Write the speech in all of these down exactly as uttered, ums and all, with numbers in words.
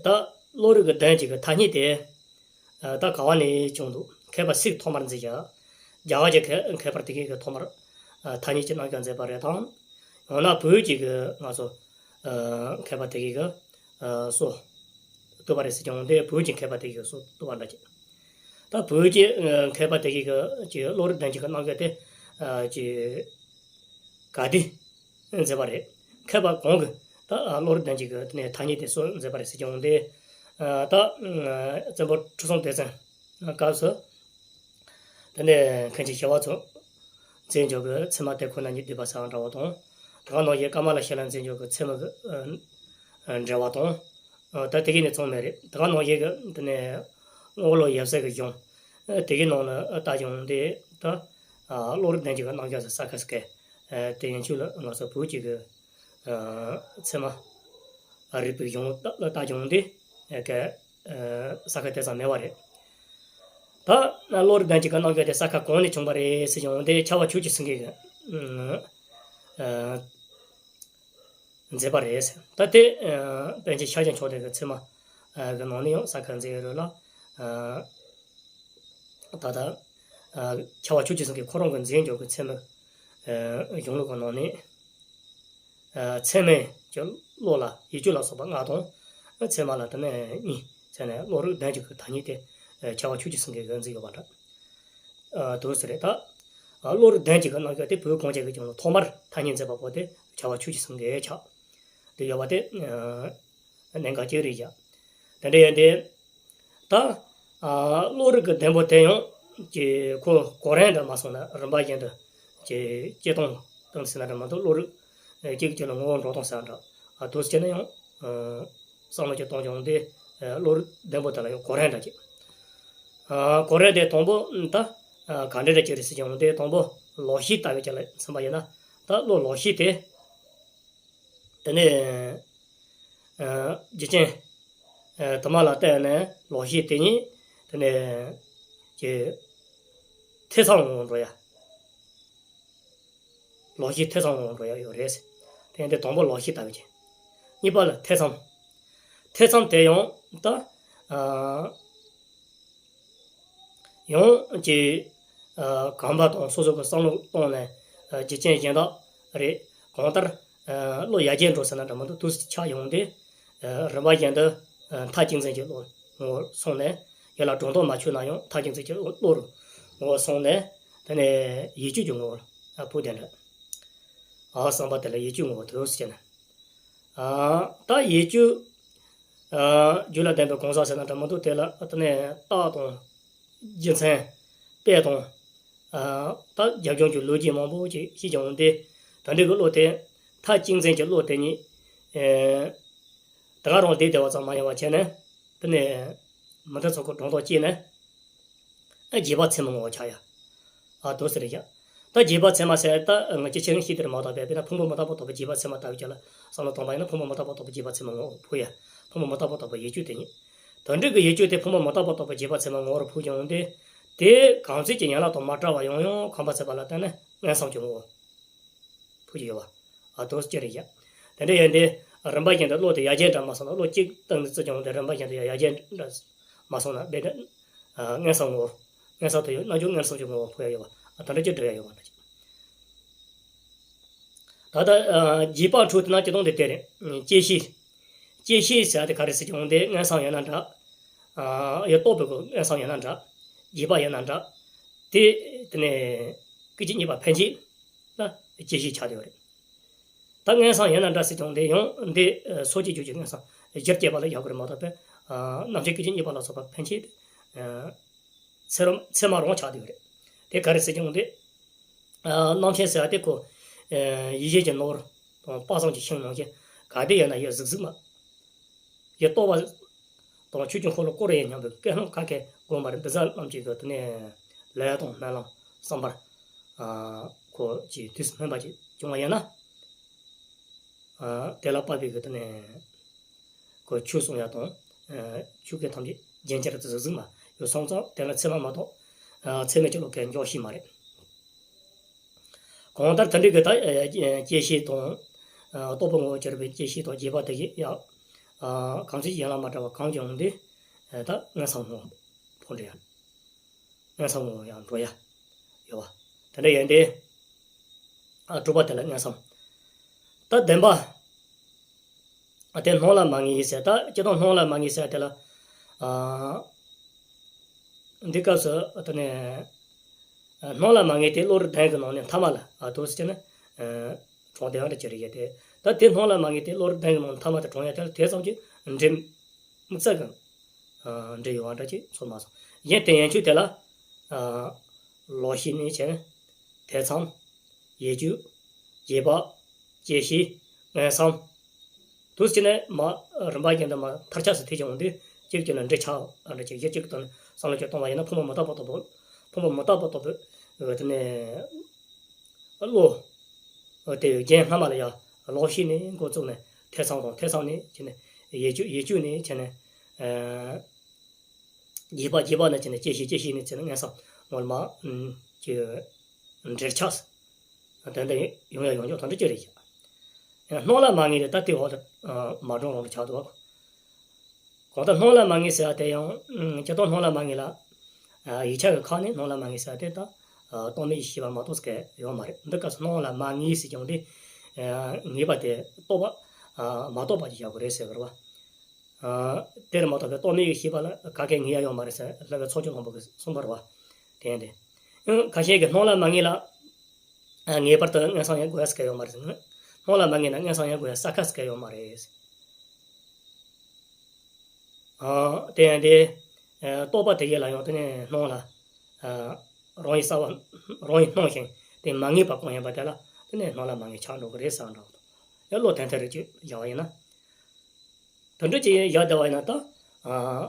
ད་བློ་རིག་གི་བདུན་གྱི་གི་ཐ་སྙད་དེ། ཨ། ད་ག་བ་ནས་བྱུང་འདུག་མཁས་པ་སིག་ཐོག་མར་མཛད་ཀྱང་། རྒྱ་གར་གྱི་མཁས་མཁས་པ་དེ་གས་ཀྱིས་ཐོག་མར། ཨ། ཐ་སྙད་ཀྱི་རྣམ་གཞག་མཛད་པ་རེད་དང་། ཡང་ན་བོད་ཀྱི་གི་ང་ཚོ། ཨ། མཁས་པ་དེ་གས་ཀྱིས། ཨ། སོ་བཏོད་པ་རེད་ཟེར་ཀྱང་དེ་བོད་ཀྱི་མཁས་པ་དེ་གས་སོ་བཏོད་པ་འདྲ་ཅིག་ད་བོད་ཀྱི། ཨ། མཁས་པ་དེ་གས་ཀྱིས་ཀྱི་བློ་རིག་བདུན་གྱི་གི་རྣམ་གཞག་དེ། ཨ། ཀྱི་ག་དུས་མཛད་པ་རེད། མཁས་པ་གང་གིས་ད་བློ་རིག་བདུན་གྱི་གི་དེ་ནས་ཐ་སྙད་དེ་སོ་མཛད་པ་རེད་ཟེར་ཀྱང་དེ། ཨ། ད་བཙན་པོ་ཁྲི་སྲོང་ལྡེ་བཙན་སྐབས་སུ། དེ་ནས་མཁན་ཆེན་ཞི་བ་འཚོས་མཛད་འཇོག་གི་ཚད་མ་དེ་ཁོ་ན་ཉིད་བསྡུས་པ་ཟེར་བ་འདྲ་བ་དང་། དེ་ག་ནང་བཞིན་ཀ་མ་ལ་ཤཱི་ལ་མཛད་འཇོག་གི་ཚད་མ་གི། ཨ། འགྲེལ་བ་དང་། ཨ། ད་དེ་གས་ནས་ཚང་མ་རེད། དེ་ག་ནང་བཞིན་གི་དེ་ནས་རྔོག་ལོ་ཡབ་སྲས་ཀྱི་གཞུང་། ཨ། དེ་གའི་ནང་ལ་ལྟ་བྱུང་དེ་ད། ཨ། བློ་རིག་བདུན་གྱི་གི་རྣམ་གཞག་ཟེར་ས་ཁ་ཟིག་གི། ཨ། དེ་ཡན་ཆོད་ལ་ང་ཚོ་བོད་ཀྱི་གི། ཨ། ཚད་མ་རིག་པའི་གཞུང་ལ་ལྟ་བྱུང་དེ། ཨ། གི། ཨ། ས་ཁ་དེ་ཙམ་མེད་པ་རེད། ད་བློ་རིག་བདུན་གྱི་གི་རྣམ་གཞག་དེ་ས་ཁ་གང་ནས་བྱུང་བ་རེད་ཟེར་བྱུང་དེ་ཕྱྭ་པ་ཆོས་ཀྱི་སེང་གེ་གིས། ཨ། མཛད་པ་རེད། ད་དེ། ཨ། པཎ་ཆེན་ཤཱཀྱ་མཆོག་ལྡན་གྱི་ཚད་མ། ཨ། གི་ནང་ནས་ཡང་ས་ཁ་མཛད་ཡོད་རེད་ལ། ཨ། ད་ལྟ། ཨ། ཕྱྭ་པ་ཆོས་ཀྱི་སེང་གེ་ཁོ་རང་གིས་མཛད་འཇོག་གི་ཚད་མ། ཨ། གཞུང་ལུགས་ཀྱི་ནང་ནས། ཨ། ཚད་མས་ཀྱི་བློ་ལ་ཡིད་དཔྱོད་ལ་སོགས་པ་ལྔ་དང་། ཚད་མ་ལ་དེ་ནས་གཉིས་བྱས་ནས་བློ་རིག་བདུན་གྱི་གི་ཐ་སྙད་དེ། ཨ། ཕྱྭ་པ་ཆོས་ཀྱི་སེང་གེ་གིས་མཛད་ཡོད་པ་འདྲ། ཨ། དེ་ཟེར་རེད་ད། ཨ། བློ་རིག་བདུན་གྱི་གི་རྣམ་གཞག་དེ་བོད་གངས་ཅན་གྱི་ལྗོངས་ལ་ཐོག་མར་ཐ་སྙད་མཛད་པ་པོ་དེ་ཕྱྭ་པ་ཆོས་ཀྱི་སེང་གེ་ཆགས། དེ་ཡོད་པ་དེ། ཨ། གནད་འགག་ཅིག་རེད་བཞག་དེ་འདྲ་ཡིན་དེ། ད། ཨ། བློ་རིག་གི་བདུན་པོ་དེ་ཡང་། ཀྱི་ཁོ་གོ་རིམ་འདྲ་མ་སོང་ན་རིམ་པ་བཞིན་དུ། ཀྱི་སྤྱི་སྟངས་སྟངས་ཟེར་ན་འདྲ་མ་གཏོགས་བློ་རིག་ཨ། གཅིག་གཅིག་ལ་ངོ་བོ་འགྲོ་སྟངས་ཟེར་འདྲ། ཨ། དེ་བྱས་ན་ཡང་། ཨ། བསམ་བློ་ཅིག་གཏོང་བྱུང་སྟེ། ཨ། བློ་རིག་བདུན་པོ་དེ་ལ་ཡང་གོ་རིམ་འདྲ་ཅིག་ཨ། གོ་རིམ་དེ་དང་པོ་ད། ཨ། ག་འདྲ་འདྲ་ཅིག་རེད་ཟེར་བྱུང་སྟེ་དང་པོ་ལོག་ཤེས་ལྟ་བུ་ཅིག་ལ་མཚོན་པ་ཡིན་ན། ད་བློ་ལོག་ཤེས་དེ། དེ་ནས། ཨ། རྒྱུ་རྐྱེན། ཨ། དུ་མ་ལ་བརྟེན་ནས་ལོག་ཤེས་དེ་ཉིད། དེ་ནས། ཀྱི། ཐེ་ཚོམ་ངང་འགྲོ་ཡ། ལོག་ཤེས་ཐེ་ཚོམ་ངང་འགྲོ་ཡ་ཡོད་རེད། དེ་ཡིན་དུས་དང་པོ་ལོག་ཤེས་ལྟ་བུ་ཅིག་གཉིས་པ་ལ་ཐེ་ཚོམ། ཐེ་ཚོམ་དེ་ཡང་ད། ཨ། ཡང་ཀྱི། ཨ། གོམས་པ་དང་སོ་སོ་གི་བསམ་བློ་བཏང་ནས། ཨ། རྒྱུ་རྐྱེན་གཞན་དག་རེད། གང་ལྟར། ཨ། བློ་ཡར་རྒྱས་འགྲོ་ཟེར་ན་འདྲ་མི་འདུག་དུས་སུ་ཆགས་ཡོང་དུས། ཨ། རིམ་པ་བཞིན་དུ། ཨ། མཐའ་གཅིག་འཛིན་གྱི་བློ་ངོ་བོར་སོང་ནས། ཡིད་ལ་སྒྲོ་འདོགས་མ་ཆོད་ན་ཡང་མཐའ་གཅིག་འཛིན་གྱི་བློ་རུ་ངོ་བོར་སོང་ནས། དེ་ནས་ཡིད་དཔྱོད་ཀྱི་ངོ་བོར། ཨ། བུ་དེ་འདྲ། ཨ། བསམ་པ་དེ་ལ་ཡིད་དཔྱོད་ངོ་བོ་དེ་ཟེར་ན། ཨ། ད་ཡིད་དཔྱོད། ཨ། རྒྱུད་ལ་ལྡན་པའི་གང་ཟག་ཟེར་ན་འདྲ་མི་འདུག་དེ་ལ་དེ་ནས་རྟགས་དང་། རྒྱུ་མཚན། དཔེ་དང་། ཨ། ད་རྒྱབ་ལྗོངས་ཀྱི་ལོ་རྒྱུས་མང་པོ་ཅིག་ཤེས་ཀྱང་འོང་སྟེ། ད་འདི་གི་བློ་དེ། མཐའ་གཅིག་འཛིན་གྱི་བློ་དེ་ཉིད། ཨེ། དེ་ག་རང་བདེ་བདེ་བ་ཙམ་མ་ཡིན་པ་བྱས་ནས། དེ་ནས་མི་འདི་ཚོ་གི་སྒྲོ་འདོགས་བཅད་ནས། ཨ། རྗེས་དཔག་ཚད་མ་ངོ་བོ་ཆགས་ཡ། ཨ། དེ་ཟེར་ཡ། ད་རྗེས་དཔག་ཚད་མ་ཟེར་ད་ང་ཅི་ཆེ་ངན་ཤེས་དེར་མ་གཏོགས་པས། དཔེར་ན་ཕུང་པོ་མི་རྟག་པ་རྟོགས་པའི་རྗེས་དཔག་ཚད་མ་ལྟ་བུ་ཅིག་ལ་བསམ་བློ་བཏང་བ་ཡིན་ན། ཕུང་པོ་མི་རྟག་པ་རྟོགས་པའི་རྗེས་དཔག་ཚད་མ་ངོ་བོ་ཕུད་ཡ། ཕུང་པོ་མི་རྟག་པ་རྟོགས་པའི་ཡིད་དཔྱོད་དེ་ཉིད། དོན་འགྲུབ་ཀྱི་ཡིད་དཔྱོད་དེ་ཕུང་པོ་མི་རྟག་པ་རྟོགས་པའི་རྗེས་དཔག་ཚད་མ་ངོ་བོར་ཕུད་ཀྱང་འོང་སྟེ། དེ་གང་ཟག་གི་ཡན་ལག་དང་མ་བྲལ་བར་ཡང་ཡང་གོམས་པ་བྱས་པ་ལ་བརྟེན་ནས་མངོན་སུམ་གྱི་ངོ་བོ། ཕུད་ཀྱི་ཡོད་པ། ཨ། དེ་ཅི་རེད་ཡ། དེ་འདྲ་ཡིན་དུས་རིམ་པ་བཞིན་དུ་བློ་དེ་ཡར་རྒྱས་འདྲ་མ་སོང་ན། བློ་གཅིག་བཏང་ནས་བརྩི་ཀྱང་དེ་རིམ་པ་བཞིན་དུ་ཡར་རྒྱས་འདྲ་མ་སོང་ན་དཔེ་དེ། ཨ། མངོན་སུམ་ངོ་བོ། མངོན་སུམ་དུ་ཡོད་ན་ཀྱང་མངོན་སུམ་གྱི་ངོ་བོ་ཕུད་ཡ་ཡོད་པ། ཨ། དེ་འདྲ་ཅིག་འགྲོ་ཡ་ཡོད་པ་འདྲ་ཅིག་ད་ལྟ། ཨ། རྗེས་དཔག་འཕྲོས་དེ་ན་སྤྱི་སྟངས་དེ་དེ་རེད། བཅད་ཤེས། བཅད་ཤེས་ཟེར་དེ་ག་རེ་ཟེར་ཀྱང་དེ་མངོན་སུམ་ཡིན་ན་འདྲ། ཨ། ཡང་རྟོག་པའི་སྒོ་མངོན་སུམ་ཡིན་ན་འདྲ། རྗེས་དཔག་ཡིན་ན་འདྲ། དེ། དེ་ནས་སྐད་ཅིག་གཉིས་པ་ཕན་ཆད་ལ་བཅད་ཤེས་ཆགས་བསྡད་ཡོད་རེད། ད་མངོན་སུམ་ཡིན་ན་འདྲ་ཟེར་ཀྱང་དེ་ཡང་འདི། ཨ། སོ་སྐྱེ་རྒྱུད་ཀྱི་མངོན་སུམ་གཞིར་བཅས་པ་ལ་ཡག་གི་རེད་མ་གཏོགས་པས། ཨ། རྣམ་མཁྱེན་སྐད་ཅིག་གཉིས་པ་ལ་སོགས་པ་ཕན་ཆད། ཨ། ཚད་རིམ་ཚད་མ་རང་ཆགས་བསྡད་ཡོད་རེད། དེ་ག་རེ་ཟེར་ཀྱང་དེ། ཨ། རྣམ་མཁྱེན་ཟེར་བ་དེ་ཁོ། ཨ། ཡིད་བྱེད་ཀྱི་ནོར་དང་དཔག་བསམ་གྱི་ཤིང་ནང་བཞིན། ག་དུས་ཡིན་ན་ཡིད་གཟུགས་གཟུགས་མ། ཡིད་རྟོག་པ་དང་ཆོས་ཀྱི་འཁོར་ལོ་བསྐོར་ཡས་སྙམ་པའི་ཀུན་སློང་ག་གེ་དགོས་མ་རེད། འདི་ཚོ་རྣམས་ཀྱི་གི་དེ་ནས་ལས་དང་སྨོན་ལམ་བསམ་པ། ཨ། ཁོ་ཅིག་དུས་སུ་སྨིན་པ་ཅིག་བྱུང་བ་ཡིན་ན། ཨ། དེ་ལ་དཔག་པའི་གི་དེ་ནས་ཁོ་ཆོས་གསུང་ཡ་དང་། ཨ། ཆོས་སྐད་ཐམས་ཅད་རྒྱན་ཆ་རེ་ཙི་ཟིག་ཟིག་མ་ཡོད་སོང་ཙང་། དེ་ལ་ཚད་མ་མ་གཏོགས། ཨ། ཚད་མའི་ཀྱི་བློ་གས་འཇོག་ཤེས་མ་རེད། གང་ལྟར་དེ་འདྲའི་གི་ད། ཨ། བཅད་ཤེས་དང་། ཨ། རྟོག་པའི་ངོ་བོ་གྱུར་པའི་བཅད་ཤེས་དང་རྗེས་དཔག་དེ་གི་ཡ། ཨ། གང་ཞིག་ཡན་ལག་མ་བྲལ་བ་གང་ཀྱང་འོང་དུས། ཨ། ད་མངོན་སུམ་ངོ་བོ་འདྲེན་ཡ། མངོན་སུམ་ངོ་བོ་ཡང་འགྲོ་ཡ་ཡོད་པ། དེ་འདྲ་ཡིན་ཏེ། ཨ། དྲུག་པ་དེ་ལ་མངོན་སུམ། ད་བདུན་པ། ཨ། དེ་སྣང་ལ་མ་ངེས་ཟེར། ད་སྤྱིར་བཏང་སྣང་ལ་མ་ངེས་ཟེར་དེ་ལ། ཨ། འདི་སྐབས་སུ་དེ་ནས་སྣང་ལ་མ་ངེས་དེ་བློ་རིག་བདུན་གྱི་ནང་ནས་ཐ་མ་ལ། ཨ། འདུག་སེ་བྱས་ན། ཨ། གྲུང་དེ་ཡང་འདྲ་ཅི་རེད་ཡ་དེ། ད་དེ་སྣང་ལ་མ་ངེས་དེ་བློ་རིག་བདུན་གྱི་ནང་ནས་ཐ་མ་དེ་གྲུང་ཡ་དེ་ལ་དེ་ཙམ་གྱིས་འདྲེ་དམིགས་བསལ་གྱི། ཨ། འདྲེ་ཡོད་པ་འདྲ་ཅིག་ཚོར་མ་སོང་། ཡིན་ཏེ་ཡན་ཆོད་དེ་ལ། ཨ། ལོག་ཤེས་ནས་བྱས་ན་ཐེ་ཚོམ། ཡིད་དཔྱོད། རྗེས་དཔག། བཅད་ཤེས། མངོན་སུམ། འདུག་སེ་བྱས་ནས་མར་རིམ་པ་བཞིན་དུ་མར་མཐར་ཆགས་སུ་ཐེ་ཅིང་འོང་དུས། གཅིག་གཅིག་ལ་འདྲེ་ཆགས་པ་འདྲ་ཅིག། གཞི་གཅིག་གི་སྟེང་ནས་བསམ་བློ་གཅིག་གཏོང་བ་ཡིན་ན། ཕུང་པོ་མི་རྟག་པ་ལྟ་བུ། ཕུང་པོ་མི་རྟག་པ་ལྟ་བུ། དེ་ནས་བློ་དེ་རྒྱན་སྔ་མ་ལ་ཡང་ལོག་ཤེས་ནས་འགོ་བཙུགས་ནས་ཐེ་ཚོམ་དང་། ཐེ་ཚོམ་ནས་བྱས་ནས་ཡིད་དཔྱོད། ཡིད་དཔྱོད་ནས་བྱས་ནས། ཨ། རྗེས་དཔག། རྗེས་དཔག་ནས་བྱས་ནས་བཅད་ཤེས། བཅད་ཤེས་ནས་བྱས་ནས་མངོན་སུམ། ངོ་མ། ཨ། ཅིག་འདྲེར་ཆགས། དེ་འདྲ་ཡོང་ཡ་ཡོང་ཕྱོགས་དེ་འདྲ་ཅིག་རེད་ཤག། ཡང་སྣང་ལ་མ་ངེས་དེ་ད་དེ་འོག་ཏུ། ཨ། མ་གྲུང་རང་དུ་ཆགས་འདུག། གང་ལྟར་སྣང་ལ་མ་ངེས་ཟེར་བ་དེ་ཡང་། ཨ། སྤྱིར་བཏང་སྣང་ལ་མ་ངེས་ལ། ཨ། ཡིག་ཆ་གི་ཁག་ནས་སྣང་ལ་མ་ངེས་ཟེར་བ་དེ་ད། ཨ། རྟོག་མེད་ཀྱི་ཤེས་པ་མ་གཏོགས་གང་ཡོད་མ་རེད། འདི་སྐབས་སུ་སྣང་ལ་མ་ངེས་ཟེར་ཀྱང་དེ། ཨ། ངེས་པ་དེ་རྟོགས་པ། ཨ། མ་རྟོགས་པ་ཅིག་བཞག་དགོས་རེད་ཟེར་གི་རེད་བ། ཨ། དེར་མ་གཏོགས་པའི་རྟོག་མེད་ཀྱི་ཤེས་པ་ལ་ག་གེ་ངེས་ཡ་ཡོད་མ་རེད་ཟེར། བསླབ་པའི་ཚོགས་ཆོས་མང་པོ་གིས་གསུངས་པ་རེད་བ། དེ་ཡིན་ཏེ། ཡང་ཁ་ཤས་ཀྱིས་སྣང་ལ་མ་ངེས་ལ། ཨ། ངེས་པར་དུ་མངོན་སུམ་ཡང་དགོས་ས་གང་ཡོད་མ་རེད་ཟེར། སྣང་ལ་མ་ངེས་ན་མངོན་སུམ་ཡང་དགོས་ས་གང་ཡང་ཡོད་མ་རེད། ཨ། དེ་ཡིན་ཏེ། ཨ། རྟོག་པ་དེ་གས་ལ་ཡང་དེ་ནས་སྣང་ལ། ཨ། རང་ཡིན་གསལ་བ། རང་ཡིན་སྣང་ཞིང་དེ་མ་ངེས་པ་གང་ཡིན་པ་དེ་ལ་དེ་ནས་སྣང་ལ་མ་ངེས་ཆགས་འགྲོ་གི་རེད་ཟེར་འདྲ་བོ། ཡང་བློ་ཐན་ཐན་རེ་ཅིག་བཞག་པ་ཡིན་ན། དེ་འདྲ་ཅིག་བཞག་བསྡད་པ་ཡིན་ན་ད། ཨ།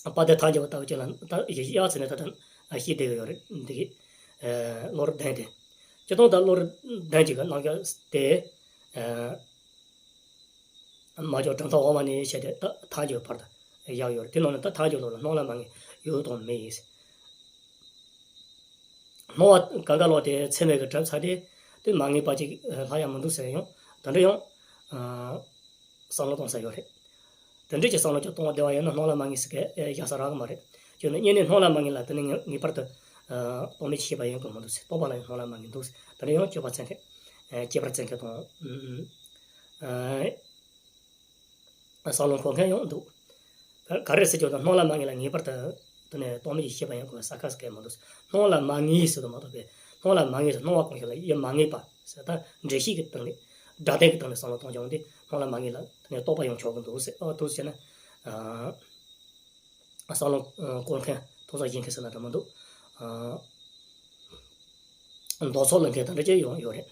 དཔལ་ལྡན་ཐལ་འགྱུར་བ་ལྟ་བུ་ཅིག་ལ་ད་ཡ་མཚན་ནས་ད་ལྟ་ཤེས་བསྡད་ཀྱི་ཡོད་རེད། འདི་གི། ཨ། བློ་རིག་བདུན་དེ། སྤྱིར་བཏང་ད་བློ་རིག་བདུན་གྱི་རྣམ་གཞག་དེ། ཨ། མ་འཇོག་གྲུབ་མཐའ་འོག་མ་ནས་བྱས་ཏེ་ད་ཐལ་འགྱུར་བར་དུ་བཞག་ཡོད་རེད། དེ་ནང་ནས་ད་ཐལ་འགྱུར་ལོག་ལ་སྣང་ལ་མ་ངེས་ཡོད་དང་མེད་ཡིན། སྣང་བ་གང་ག་ལོག་དེ་ཚད་མས་ཀྱིས་གྲུབ་ཚར་ཏེ། དེ་མ་ངེས་པ་ཅིག་ལྷག་ཡ་མི་འདུག་ཟེར་ཡང་དེ་འདྲ་ཡང་། ཨ། བསམ་བློ་གཏོང་ས་ཡོད་རེད། དེ་འདྲ་ཅིག་བསམ་བློ་ཅིག་གཏོང་བ་བསྡད་པ་ཡིན་ན་སྣང་ལ་མ་ངེས་ཟེར་གི་བཞག་ས་རག་གི་མ་རེད། བྱས་ན་དངོས་གནས་སྣང་ལ་མ་ངེས་ལ་དེ་ནི་ངེས་པར་དུ། ཨ། རྟོག་མེད་ཤེས་པ་ཡིན་དགོས་མི་འདུག་ཟེར། རྟོག་པ་ལ་ཡང་སྣང་ལ་མ་ངེས་འདུག་ཟེར། དེ་འདྲ་ཡང་དཔྱོད་པ་བཙལ་མཁན། ཨ། དཔྱད་པ་བཙལ་མཁན་དང་། ཨ། བསམ་བློ་འཁོར་མཁན་ཡང་འདུག། ག་ག་རེ་ཟེར་ཀྱང་ད་སྣང་ལ་མ་ངེས་ལ་ངེས་པར་དུ་དེ་ནས་རྟོག་མེད་ཀྱི་ཤེས་པ་ཡང་དགོས་ས་ག་ཟེར་གི་མི་འདུག། སྣང་ལ་མ་ངེས་ཟེར་དུ་མ་གཏོགས་པའི་སྣང་ལ་མ་ངེས་ཟེར། སྣང་བ་གང་ཞིག་ལ་ཡིད་མ་ངེས་པ་ཟེར། ད་འགྲེལ་བཤད་ཀྱི་སྟེང་ནས། སྒྲ་དོན་གྱི་སྟེང་ནས་བསམ་བློ་གཏོང་ཀྱང་དེ་སྣང་ལ་མ་ངེས་ལ་དེ་ནས་རྟོག་པ་ཡང་ཆོག་གི་འདུག་ཟེར། ཨ། འདུག་ཟེར་ན། ཨ། བསམ་བློ་འཁོར་མཁན་མཐོང་ས་བཞིན་མཁན་ཟེར་ན་འདྲ་མི་འདུག། ཨ། མདོ་ཚོགས་ལ་མཁན་དང་འདྲ་ཅིག་ཡོང་ཡོད་རེད།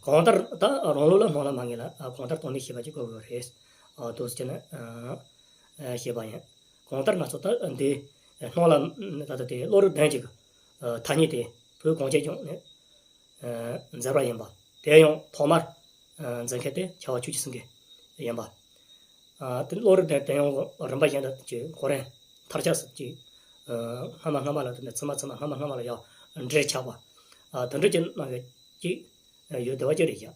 གང་ལྟར་ད་རང་ལུགས་ལ་སྣང་ལ་མ་ངེས་ལ། ཨ། གང་ལྟར་རྟོག་མེད་ཤེས་པ་ཅིག་དགོས་ཀྱི་རེད། ཨ། འདུག་ཟེར་ན། ཨ། ཞེས་པ་ཡིན། གང་ལྟར་ང་ཚོ་ད་འདི་སྣང་ལ་ད་ལྟ་དེ་བློ་རིག་བདུན་གྱི་ཐ་སྙད་དེ་བོད་གངས་ཅན་ལྗོངས་ནས། ཨ། འཛིན་པ་ཡིན་པ། དེ་ཡང་ཐོག་མར། ཨ། འཛིན་མཁན་དེ་ཁྱད་པར་ཆོས་ཀྱི་སེང་གེ་ཡིན་པ། ཨ། དེ་བློ་རིག་དེ་དེ་ཡང་རིམ་པ་བཞིན་དུ་ཅིག་གོ་རིམ་མཐར་ཆགས་སུ་ཅིག། ཨ། སྔ་མ་སྔ་མ་ལ་དེ་ནས་ཚུལ་མ་ཚུལ་མ་སྔ་མ་སྔ་མ་ལ་ཡང་འདྲེར་ཆགས་པ། ཨ། དེ་འདྲ་ཅིག་སྣང་གི་ཅིག་ཡོད་བསྡད་པ་ཅིག་རེད་ཤག།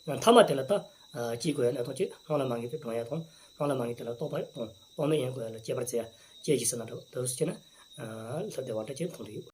ཡང་མཐའ་མ་དེ་ལ་ད། ཨ། ཅིག་དགོས་ཡ་གནད་དོན་ཅིག། སྣང་ལ་མ་ངེས་པའི་གྲུང་ཡ་དང་། སྣང་ལ་མ་ངེས་དེ་ལ་རྟོག་པ་དང་རྟོག་མེད་ཡིན་དགོས་ཡ་ལ་དཔྱད་པར་བྱེད་ཡ། དཔྱད་ཀྱི་ཟེར་ན་འདྲ་འདུག་ཟེར་ན། ཨ། ལྷུར་བསྡད་པ་འདྲ་ཅིག་མཐོང་གི་ཡོད།